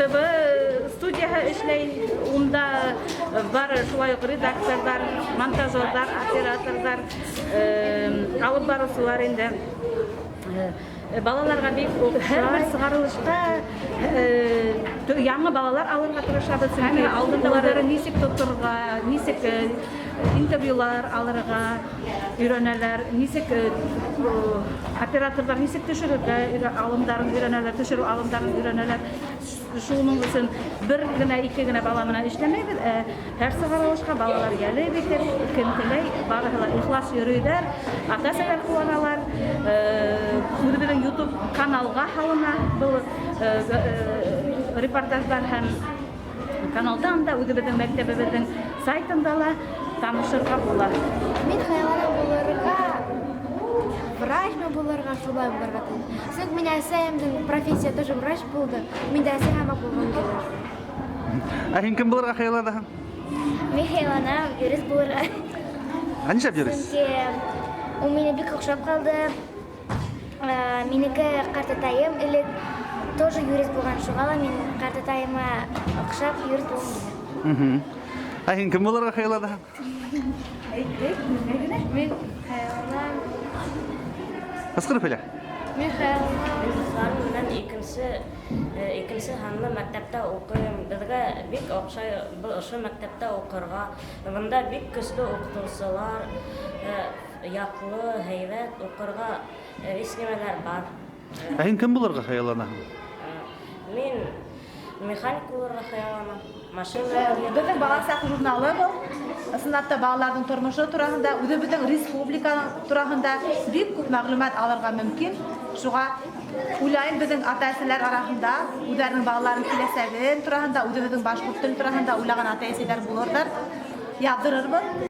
ТВ студияһы эшләй, унда бар шулай уҡ редакторҙар, монтажерҙар, операторҙар, алып барыусылар инде. Балаларға бик һәр бер сығарылышҡа яңы балалар алырға тырышабыҙ, сөнки алдында улары нисек тоторға, нисек интервьюлар алырға өйрәнәләр, нисек операторҙар нисек төшөрөргә алымдарын өйрәнәләр, төшөрөү алымдарын өйрәнәләр. Шуның өсөн бер генә, ике генә бала менән эшләмәйбеҙ, ә һәр сығарылышҡа балалар йәлеп итеп, кем теләй, барыһы ла ихлас йөрөйҙәр, ата-әсәләр ҡыуаналар. Үҙебеҙҙең YouTube каналға һалына был репортаждар һәм каналдан да, үҙебеҙҙең мәктәбебеҙҙең сайтында ла танышырға була. Мин хыялланам булырға врачмы булырға, шулай булырға теләйем. Сөнки минең әсәйемдең профессия тоже врач булды. Мин дә әсәй һымаҡ булғым килә. Ә һин кем булырға хыялланаһың? Мин хыялланам юрист булырға. Ә нишләп юрист? Сөнки ул мине бик оҡшап ҡалды. Минеке ҡартатайым элек тоже юрист булған, шуға ла мин ҡартатайыма оҡшап юрист булғым килә. Ә һин кем булырға хыялланаһың? Мин хыялланам. Ҡысҡырып һөйлә. Мин хыялланам. Руслан менән икенсе һанлы мәктәптә уҡыйым. Беҙгә бик оҡшай был ошо мәктәптә уҡырға. Бында бик көслө уҡытыусылар, яҡлы, һәйбәт уҡырға һис нимәләр бар. Ә һин кем булырға хыялланаһың? Мин механик булырға хыялланам. Машина Беҙҙең «Баласаҡ» журналы был. Ысынлап та балаларҙың тормошо тураһында, үҙебеҙҙең республиканың тураһында бик күп мәғлүмәт алырға мөмкин. Шуға уйлайым, беҙҙең ата-әсәләр араһында үҙҙәренең балаларының киләсәген тураһында, үҙебеҙҙең башҡорт теле тураһында уйлаған ата-әсәләр булырҙар. Яҙҙырырбыҙ.